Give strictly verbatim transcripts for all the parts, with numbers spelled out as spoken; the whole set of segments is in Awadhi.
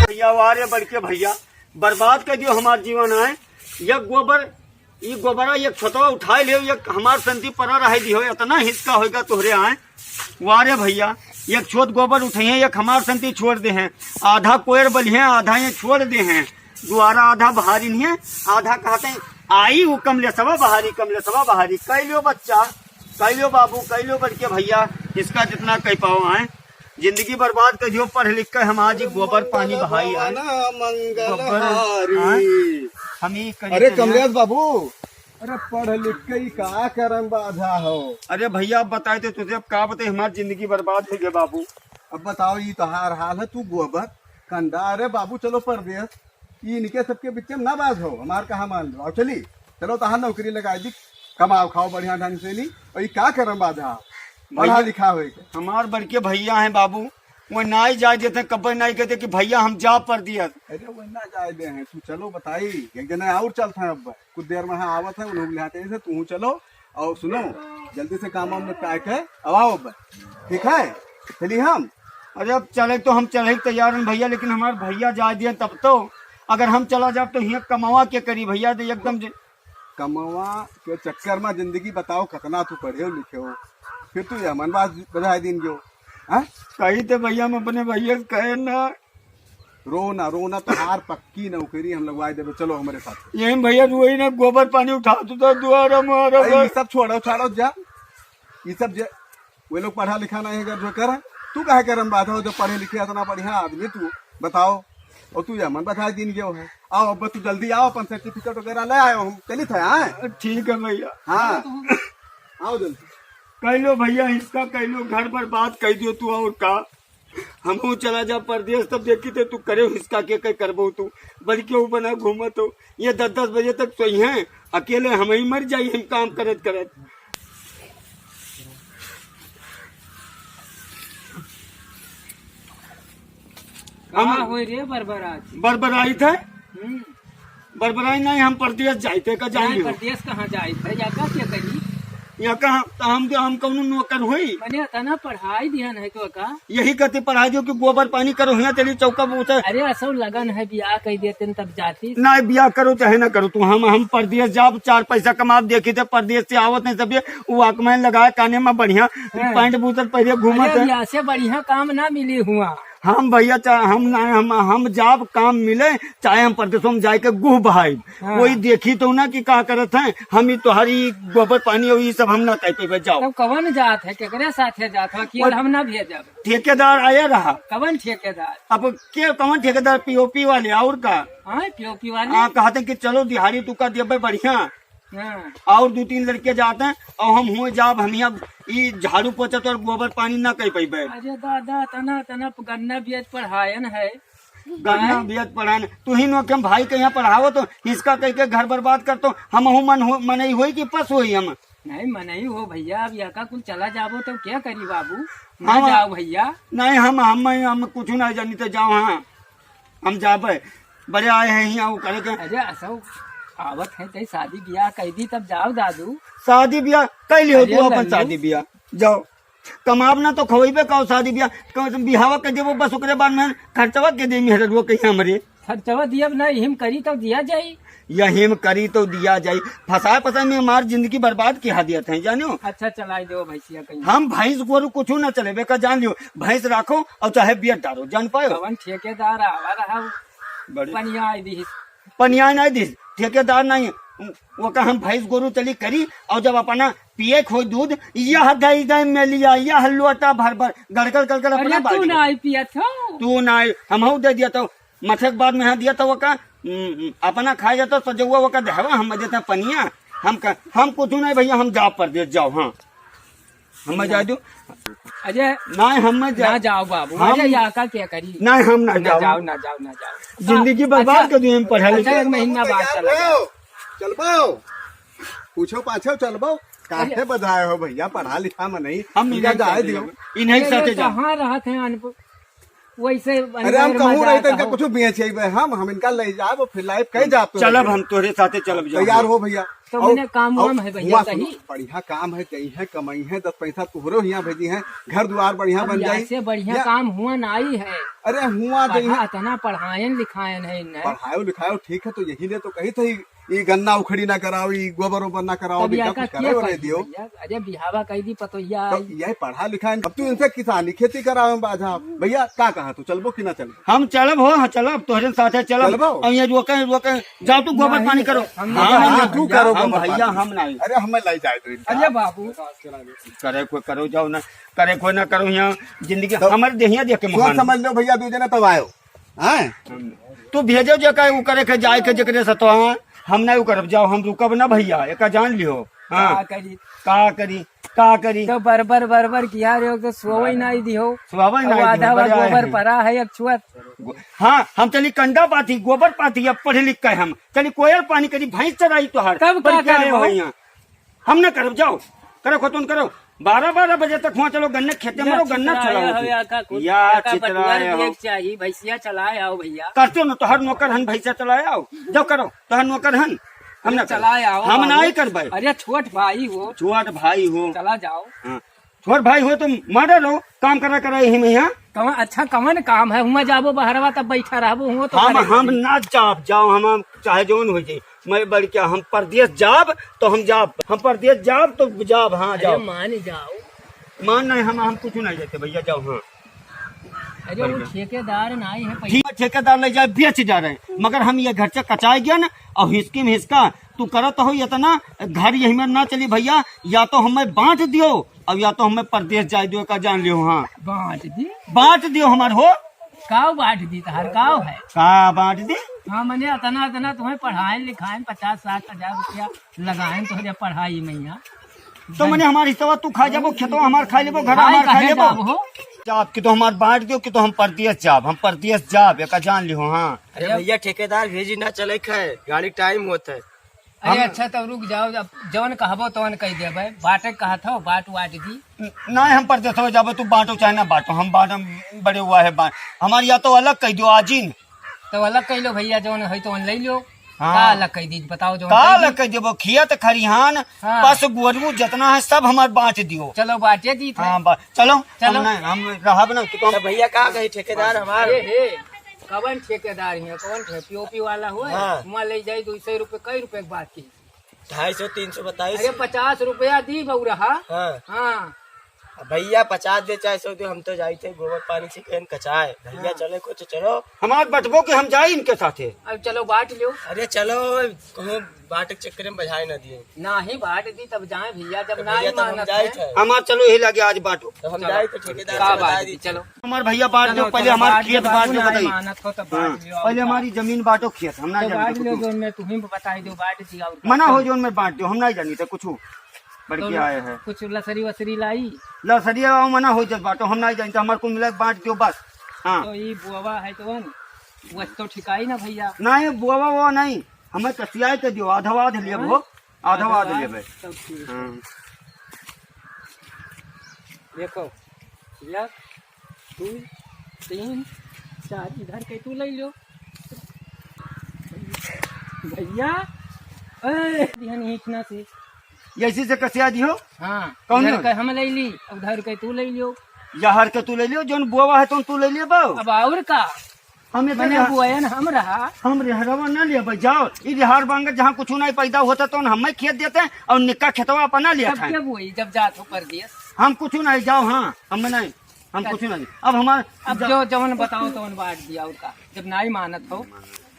भैया, वाह रे बड़के भैया, बर्बाद कर दियो हमार जीवन आए। ये गोबर, ये गोबरा एक छोटवा उठाए लियो, एक हमार संती परा रह दियो, इतना हिसका होइगा तोहरे आए। वाह रे भैया, एक छोट गोबर उठाइए, एक हमार संती छोड़ दे हैं, आधा कोयर बलिहे, आधा ये छोड़ दे हैं। दुआरा आधा बहारी नहीं है, आधा कहते हैं, "आई वो कमलेसवा बहारी, कमलेसवा बहारी।" कह लियो बच्चा, कह लियो बाबू, कह लियो बड़के भैया, इसका जितना कह पाओ आए। जिंदगी बर्बाद कर दियो, पढ़ लिख के हम आज ही गोबर पानी बहाई आए। मंगल गोबर, हारी। हाँ? हम ही करी अरे करिया। कमलेश बाबू, अरे पढ़ लिख के ही का करम बाधा हो? अरे भैया, अब बताए थे तुझे, अब का बताए, हमारी जिंदगी बर्बाद हो गया बाबू। अब बताओ, ये तोहार हाल है, तू गोबर कंडा। अरे बाबू, चलो परदेस, ये इनके सबके बीच में ना बाज हो, हमार कहा मान लो। आओ चली, चलो तोहार नौकरी लगाई दी, कमाओ खाओ बढ़िया ढंग से नी। और ये का करम बाधा हो? पढ़ा भैया, लिखा होए के। हमार बड़के भैया हैं बाबू, वो नाई जाए देते, कब्बे नाई कहते कि भैया हम जा परदेस। अरे वो ना जाए दे हैं, तू चलो बताई, एक जने और चलता है अब। कुछ देर में हाँ आवत है, उन लोग ले आते हैं, तू चलो। और सुनो, जल्दी से काम वाम निपटा के अब आओ अब, ठीक है? चलिए हम। अरे अब चले तो हम चले ही तैयार हैं भैया, लेकिन हमारे भैया जाए दिए तब तो। अगर हम चला जाब तो हियाँ कमावा के करी भैया, तो एकदम जे- कमावा के चक्कर में जिंदगी बताओ, कितना तू पढ़े हो लिखे हो, फिर तू ये मन बात बधाई दिन जो, हाँ? कही थे भैया, हम अपने भैया से कहे ना। रो ना, रो ना, तोहार पक्की नौकरी हम लगवाए देबे। चलो हमरे साथ। यही भैया रोई ना, गोबर पानी उठा तू तो दुआरा मारा अरे, बस। ये सब छोड़ो, छोड़ो जा। ये सब जे, वे लोग पढ़ा लिखा नहीं है, जो कर, तू काहे करम बाधा हो, जब पढ़े लिखे इतना बढ़िया आदमी तू, बताओ। और तू ये मन बधाई दिन गयो है। आओ अब तू जल्दी आओ, अपन सर्टिफिकेट वगैरह ले आयो, हम चलित है, हाँ? ठीक है भैया। हाँ, आओ जल्दी। कह लो भैया, इसका कह लो, घर बर्बाद कर दियो तू, और का? हमहू चला जा परदेस, तब देखी थे तू करे हिसका के, के करबो तू। बड़के ऊ बना घूमत हो, ये दस दस बजे तक सोई हैं, अकेले हम ही मर जाई, हम काम करत करत। का हम होई रे बरबरात? बरबराइत है? हम्म। बरबराई नहीं, हम परदेस जाइत है, का जाई नहीं, हो? परदेस कहाँ जाइत है? या का क्या करी? या कहाँ? तो हम, हम कौनो नौकर होई? मने इतना पढ़ाई दिहन है तो का? यही कहते पढ़ाई दियो कि गोबर पानी करो, हियाँ चली चौका पोछा। अरे असो लगन है, बियाह कह देते न तब जाती। नहीं, बियाह करो चाहे ना करो तू, हम, हम परदेस जाब, चार पैसा कमाब, देखी थे परदेस से आवत नहीं सब ये वॉकमैन लगाए काने में बढ़िया हाँ। पैंट बूसट पहरे घूमत अरे है। बियाह से बढ़िया काम ना मिली हुआ। हम भैया चा-, हम ना, हम, हम जाब काम मिले, चाहे हम परदेसों में जाए के गुह बहाई। हाँ। कोई देखी तो ना कि का करत हैं, हम ही तोहरी गोबर पानी और ये सब हम ना कह पेबे, जाओ। तब कवन जात है, केकरे साथे जात हो, कि वो हम ना भेजब? ठेकेदार आया रहा। कवन ठेकेदार? अब के, कवन ठेकेदार? पीओपी वाले, और का? हाँ, पीओपी वाले। हाँ, कहते कि चलो दिहाड़ी तू का देबे बढ़िया। हाँ। और दो तीन लड़के जाते हैं और हम हुए जाब, हम यहाँ ई झाड़ू पोछा तो और गोबर पानी ना कर पैबे। अरे दादा, तना, तना गन्ना बियत पढ़ायन है। गन्ना आय? बियत पढ़ायन, तू ही नो के हम भाई के यहाँ पढ़ावो तो हिसका कह के घर बर्बाद कर तो हम हूँ मन हो, मनई होई कि पस होई हम? नहीं, मनई हो भैया, अब यका कुल चला जाबो तो क्या करी बाबू? ना हाँ। जाओ भैया। नहीं, हम, हम, हम कुछ नहीं जानी तो जाओ, हाँ। हम जाबे, बड़े आए हैं हियाँ, वो करे के। अरे, असो आवत है, तई शादी बियाह कह दी, तब जाओ दादू। शादी बियाह कह लियो अरे, तू अपन लल्लू। शादी बियाह, जाओ। कमाब ना तो खवइबे का शादी बियाह, कम से कम बिहावा के देबो, बस ओकरे बाद में खर्चवा के दे मेहररुआ कहीं हमरे। खर्चवा दियब ना, हिम करी तो दिया जाई। या हिम करी तो दिया जाई। फंसाए फंसाए में हमार जिंदगी बर्बाद किहा दिया था, जानियो। अच्छा, चलाई दो भैंसिया कहीं। हम भैंस गोरू कुछ ना चलेबे का, जान लियो। भैंस राखो और चाहे बियत डारो, जान पायो। कवन ठेकेदार आवा रहा, बड़े पनिया आई दी। पनिया नहीं दी, ठेकेदार नहीं। वो का हम भैंस गोरू चली करी और जब अपना पिए खोई दूध, यह दई दई में लिया, यह लोटा भर भर गड़गड़ गड़गड़ अपना अरे तू बाड़ी। ना आई पियत हो। तू ना आई, हम हऊ दे दिया तो मथे के बाद में यहाँ दिया तो वो का, हम्म, अपना खाए जाता तो सजौआ वो का देहवा हम देते पनिया। हम का, हम कुछ नहीं भैया, हम जाओ परदेस जाओ, हाँ। हम जाए दो। अजय, नहीं, हम ना जाए। जाओ बाबू। हम अजय, यहाँ का क्या करी? नहीं, हम ना ना जाओ। जाओ, ना जाओ, ना जाओ। जिंदगी बर्बाद अच्छा, कर दी हम पढ़ा अच्छा, लिखा। एक महीना बाद चला जाओ। चल पाओ। पूछो पाछो चलबो, काहे अरे। बधाए हो भइया, पढ़ा लिखा में नहीं, हम इनका इन्हीं जाए साथे दियो। जाएंगे। इन्हीं ये साथे जाओ। कहाँ रहत हैं अनपढ़? वैसे अरे हम अनपढ़ में कहूँ रही जाता तो इनका हो। कुछ बेच अइबे हम, हम इनका ले जाब, फिर लाइब कहीं जाब तो चलब, रहिए। हम तोहरे साथे चलब जाओ। तैयार हो भइया। तो और, मने काम और वाम है भइया हुआ सही? सुनो, बढ़िया काम है, जइहैं, कमइहैं, दस पैसा तोहरो हियाँ भेजिहैं, घर दुआर बढ़िया अब बन जाई। ऐसे बढ़िया या काम हुआ नाई है। अरे हुआ पढ़ा, जइहैं। इतना पढ़ायन लिखायन है इन्हें। पढ़ायो लिखायो ठीक है, तो यही लिए तो कही थी, ई गन्ना उखड़ी ना कराओ, ई गोबर ओबर ना कराओ, तब बिना या का कुछ के करे करे पढ़ी दियो। भइया? अरे बिहावा कही दी पतोहिया तो आई। यही पढ़ा लिखा है। अब तू इनसे किसानी खेती करावे में बाझा। भइया का कहा तू चलबो कि ना चलबो? हम चलब हो, हाँ चलब, तोहरे साथे चलब। चलबो? और ये रोके, रोके, जाओ तू गोबर नहीं, पानी करो। हम हाँ, नहीं हम, हाँ, तू करो हम गोबर भइया, पानी। हम नहीं। अरे हमें लाई जाए तो इनका। अरे बाबू। करे को करो, जाओ ना, करे को ना करो, यहाँ जिंदगी तो हमारे देहिया देख के सोच महान। समझ लो भइया, दू जने तब आयो। हैं? तू भेजो जे का उ करे के जाए के जेकरे से तो, हाँ, हम नहीं उ करब, जाओ, हम रुकब ना भइया, एका जान लियो। हाँ। का करी? का करी? का करी? तो बरबर, बरबर किया रे, तो सोवई नहीं दिहो। सोवई अब नहीं आधा दिहो, बड़ा गोबर है। पड़ा है, एक छुअत। गो-, हाँ, हम चली कंडा पाथी, गोबर पाथी, अब पढ़ लिख के हम चली कोयल पानी करी, भैंस चराई तोहार। तब का पर क्या है करबो? भैया? हम ना करब, जाओ, करो खतम करो। बारह बारह बजे तक हुआ चलो, गन्ने खेते में या रहो, गन्ना चितराया चलाओ हो तू। या का कुछ, या का चितराया बटुआ हो। देख चाही, भैंसिया चलाए आओ भैया। करते न, तोहर नौकर हन, भैंसिया चलाए आओ, जाओ करो, तोहर नौकर हन। हम ना चलाए करब। आओ हम बाबू। नहीं करबे। अरे छोट भाई हो। छोट भाई हो। चला जाओ। हाँ। छोट भाई हो तो मारे रहो, काम करा करा यही में यहाँ। कवन, अच्छा कवन काम है? हुआ जाबो बहरवा तब बैठा रहबो, हुआ तो हम, करे हम पड़ी। ना जाब, जाओ, हम, हम चाहे जौन हो जाए। मैं बढ़ क्या, हम परदेस जाब तो हम जाब, हम परदेस जाब तो जाब, हाँ अरे जाब। मान जाओ। मान नहीं, हम, हम कुछ नहीं जाते भैया, जाओ, हाँ। अरे वो बढ़िया। ठेकेदार नहीं है, पैसा ठीक है, ठेकेदार ले जाए, बेच जा रहे हैं, मगर हम ये घर से कचाए गया ना, और हिसकी में हिसका, तू करत हो इतना, घर यही में ना चली भैया, या तो हमें बांट दियो, अब या तो हमें परदेस जाए दियो, का जान लियो, हाँ। बांट दी? बांट दियो हमार हो। काव बांट दी, तहार काव है? का बांट दी? हाँ, मने अतना, अतना तुम्हें पढ़ाए लिखाए, पचास साठ हजार रुपया लगाए तोहरे पढ़ाई में यहाँ। तो मने हमार हिस्सा तू खा जाबो, खेतवा हमार खा लेबो, घर भाई हमार खा काहे लेबो। जाब हो? जाब कि तो हमार बांट दियो कि तो हम परदेस जाब, हम परदेस जाब, एका जान लिहो, हाँ। अरे भैया ठेकेदार भेजी ना चले खाए, गाड़ी टाइम होता है। अरे हम अच्छा, तब रुक जाओ, जब जवन कहबो तवन कह देबै। बाटे कहत हो, बाट वाट दी। न-, नहीं, हम परदेसवा जाबो, तू बांटो चाहे ना बांटो, हम बांटम बड़े हुआ है बांट। हमार या तो अलग कह दियो आजिन। तो अलग कह लो भैया, जवन है तवन ले लो। हाँ। का अलग कह दी, बताओ जवन का कह दी। अलग कह देबो, खेत खरिहान, हाँ। पस गोरू जितना है सब हमार बांट दियो। चलो बांटे दी थे। हाँ, बा-, चलो, चलो। हम नहीं, हम रहब ना, तू तो हम तो भैया का कही ठेकेदार हमार? ए, ए, कवन ठेकेदार है, कवन ठे-, पीओपी वाला हो, हाँ। वहाँ ले जाई दो सौ रुपये, कई रुपये की बात की? ढाई सौ, तीन सौ बताई अरे, से। पचास रुपया दी बउरहा। हाँ। हाँ। अब भैया, पचास दे, चाहे सौ दे, हम तो जाई थे गोबर पानी से कहन कचाए। भैया, हाँ। चले को तो चलो। हमार बटबो के हम जाई इनके साथे। अब चलो, बांट लो। अरे, चलो, कहूँ बांट के चक्कर में बजाए ना दिए। नाही बांट दी, तब जाए भैया, जब तो ना भैया, ही तब हम मानत जाई है। थे। हमार चलो, यही लगे आज बांटो। तो हम चलो। जाई तो ठेकेदार का से बांट बताई दी, दी। चलो। हमार भैया बांट चलो, दो, पहले चलो, हमार बांट खेत लो, बांट दो, बाबू, ना बताई। मानत हो तो हाँ, बांट लो, पहले और हमारी का। जमीन बांटो, खेत, हम ना तो जानी बांट तो लो, कुछ। जोन में तुम्हें बताई दो, बांट दिया, और का। मना हो, जोन में बांट दो, हम ना जानी तो कुछ। तो बढ़िया आए है। कुछ लसरी वसरी लाई? लसरी आओ, मना हो जब बांटो, हम ना जानी तो हमार कुल मिला के बांट दो बस। हाँ। तो ये बुआवा है तो न, वस तो ठिकाई ना भैया। नहीं, बुआवा वो नहीं, हमें कसियाए के दियो, आधा आध लेब हो। हाँ? आधा आधा आध आध, लेबे। तब ठीक है। हाँ। देखो, एक, दू, तीन, चार, इधर के तू ले लो। भैया, ए, दिहन ईंट ना से। ऐसी से कसिया दियो? हाँ, कौन इधर है? के हम ले ली, उधर के तू ले लियो। याहर के तू ले लियो, जोन बोवा है, तोन तू ले लियो बाऊ। अब और का? हम इधर मने यहाँ बोयन हम रहा। हम रेहरवा ना लिया भाई, जाओ। ई रेहर बांगर जहाँ कुछ नहीं पैदा होता तो हमें खेत देते हैं और निक्का खेतवा अपना लिया तब था। क्या बोई जब जात हो परदेस? हम कुछ नहीं, जाओ, हाँ, हम नहीं, हम कुछ नहीं। अब हमार अब जा- जो जवन बताओ तवन बांट दिया और का, जब नहीं मानत हो,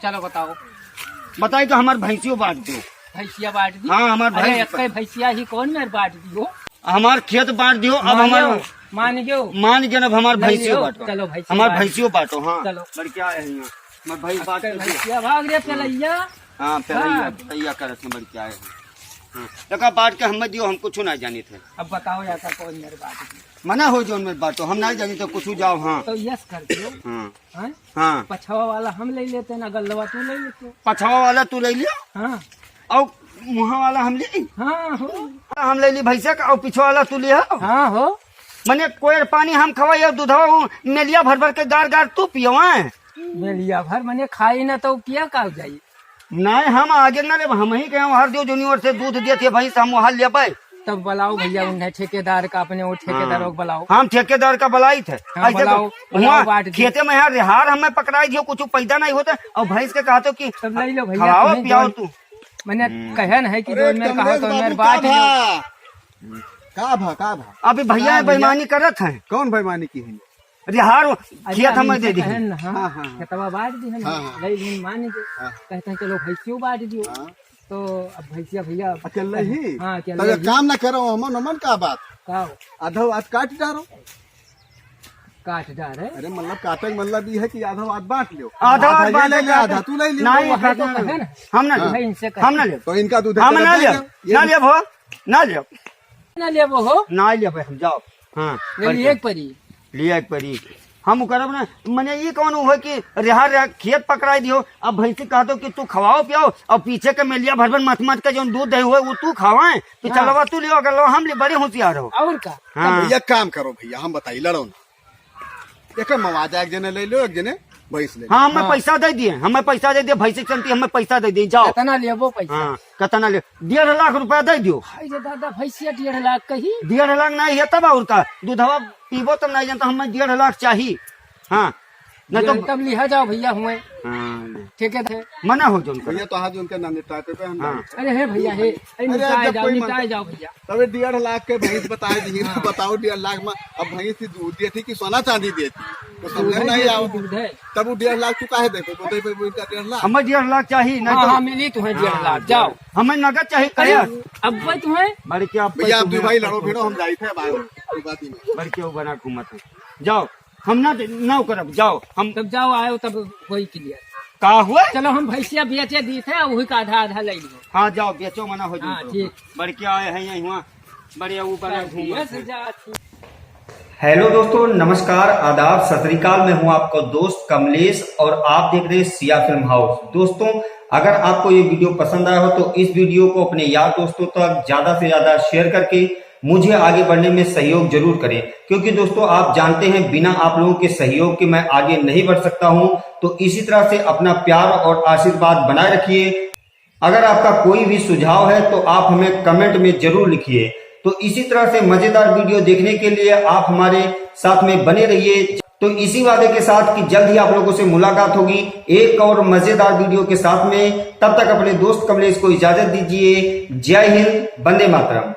चलो बताओ। बताई तो हमार भैंसियों बांट दो। भैंसिया बांट दी? हाँ, हमार अरे, भैंस एक भैंसिया ही कौन मेर बांट दी हो? हमार खेत बांट दियो, अब मान हमार गयो, मान गयो। मान गयो, अब हमार नहीं भैंसियो लियो, बांटो। चलो भैंसियो हमार बांट। भैंसियो बांटो, हाँ। चलो। बड़किया है यहाँ। हमार भैंस बांट आजकल के दियो। भैंसिया भाग रे, पेलैया। हाँ, पेलैया, भाग। पेलैया करत है, बड़किया है। हाँ, देखा बांट के हमें दियो, हम कुछ ना जानी थे। अब बताओ, ऐसा कौन मेरे बांट दी? मना हो जो मेरे बांटो, हम नहीं जानी तो कुछ जाओ, हाँ। तो यस कर दियो। हाँ। हैं? हाँ। पछवा वाला हम ले लेते ना, गल्लवा तू ले लेते। पछवा वाला तू ले लियो। हाँ। और मुँहा वाला हम ले, हाँ हो। हम ले ली भैंसे का, और पीछे वाला तू लिया। हाँ हो। मने कोयर पानी हम खवाई और दूधवा वो मेलिया भर भर के गार गार तू पियो, हैं? मेलिया भर मने खाई ना तो किया का हो जाई? नहीं, हम आगे ना लेब, हम ही कहें हर जो जूनियर से दूध दिए थे भैंस, हम वहाँ ले पाए। तब बुलाओ भैया उन्हें ठेकेदार का, अपने वो ठेकेदार हाँ। को बुलाओ। हम ठेकेदार का बुलाई थे। हाँ, ऐसे बुलाओ, तो बुलाओ, वहाँ बांट दे। खेते में यहाँ रिहार हमें पकड़ाई दियो, कुछ पैदा नहीं होता, और भैंस के कहते हो कि तब ले लो भैया, खवाओ तुम्हें पियाओ जो तू। मने हम्म। कहे न है कि अरे जो मेरे कहा कमलेश तो बाबू, मेरे का बात ही भा? का भा, का भा? अभी भैया का भैया? बेईमानी करत हैं। कौन बेईमानी की है? अरे हार अरे खेत अभी हमें दे इनसे दी। कहे न, हाँ, हाँ, हाँ, हाँ। खेतवा बांट दी हम, हाँ, हाँ। ले लीन मान दे। हाँ। कहते हैं चलो भैंसियों बांट दियो। हाँ। तो अब भैंसिया भैया अकेले ही? हाँ, अकेले तब एक ही। काम ना करो, अमन, अमन का बात? का हो? आधो आज काट डारो। काट डारे? अरे मतलब काटे के मतलब ये है कि आधो आज बांट लियो। आधो आधा आज ये बांट ले ले, डारे। आधा तू ले लियो, नहीं, वो हम तो काटना कहे नहीं। ना। हम ना हाँ। ले। इनसे हम ना कहे। ले। तो इनका दूध हम के ना दे ले। दे। ये ना ले वो, ना ले। ना लेबो हो? ना लेबे हम, जाओ। हाँ, ले लिए एक परी। लिए एक परी। हम उ करब ना, मने ई कौन हुआ कि रेहा रेहा खेत पकड़ाई दियो, अब भैंसी कहतो कि तू खवाओ पियाओ, और पीछे के मेलिया भर भर मत मत के जौन दूध दही हुए, वो तू खावाए, तो हाँ। चलवा तू लियो, अगर लो हम ले, बड़ी होशियार हो। और का? हाँ। तो भैया काम करो भैया, हम बताई, लड़ो ना। एकर मवाजा एक जने ले लो, एक जने भैंस ले लो। हाँ, हमें हाँ। पैसा दे दिए, हमें पैसा दे दिए, भैंस के चलती हमें पैसा दे दिए, जाओ। कितना लेबो पैसा? हाँ, कितना ले? डेढ़ लाख रुपया दे दियो। हाय रे दादा, भैंसिया डेढ़ लाख कही? डेढ़ लाख नहीं है तब और का? दूधवा पीबो तब नहीं जानता, हमें डेढ़ लाख चाहिए। हाँ, नहीं तो डेढ़ तब लिहा जाओ भैया हुए। हाँ, ले। ठीक है, दे। मना हो जो उनका। भैया तो आज उनका ना निपटा पे हम हाँ। अरे हे भैया, हे, अरे अरे निपटाए जब जाओ, कोई निपटाए मांगता जाओ भैया। तबे डेढ़ लाख के भैंस बताए दी, हाँ। बताओ डेढ़ लाख में अब भैंस ही दूध देती कि सोना चांदी देती, तो समझ दूध है, नहीं देती, आओ। दूध है। तब वो डेढ़ लाख तू काहे दे पे, दे पे, वो इनका डेढ़ लाख। हमें डेढ़ लाख चाहिए, नहीं हाँ, तो हाँ, मिली तुम्हें डेढ़ लाख, हाँ, जाओ। हमें नगद चाहिए, अरे, कहे। अब वो तुम्हें बड़े क्या भैया, आप दो भाई लड़ो भिड़ो, हम जाई थे बाहर, कोई बात ही नहीं। बड़े क्या बना घूमत है, जाओ। हम ना दे-, ना करब, जाओ, हम तब जाओ, आयो तब वही के लिए। का हुआ? चलो, हम भैंसिया बेचे दी थे, वही का आधा आधा ले लियो। हाँ, जाओ, बेचो, मना हो हाँ, जाओ। ठीक। बड़के आए हैं यहीं हुआ, बड़े ऊपर है, घूमो। बस जा, ठीक। हेलो दोस्तों, नमस्कार, आदाब, सत श्री अकाल। मैं हूं आपका दोस्त कमलेश और आप देख रहे हैं सिया फिल्म हाउस। दोस्तों, अगर आपको ये वीडियो पसंद आया हो तो इस वीडियो को अपने यार दोस्तों तक ज्यादा से ज्यादा शेयर करके मुझे आगे बढ़ने में सहयोग जरूर करें, क्योंकि दोस्तों, आप जानते हैं, बिना आप लोगों के सहयोग के मैं आगे नहीं बढ़ सकता हूं। तो इसी तरह से अपना प्यार और आशीर्वाद बनाए रखिए। अगर आपका कोई भी सुझाव है तो आप हमें कमेंट में जरूर लिखिए। तो इसी तरह से मजेदार वीडियो देखने के लिए आप हमारे साथ में बने रहिए। तो इसी वादे के साथ कि जल्द ही आप लोगों से मुलाकात होगी एक और मजेदार वीडियो के साथ में, तब तक अपने दोस्त कमलेश को इजाजत दीजिए। जय हिंद, वंदे मातरम।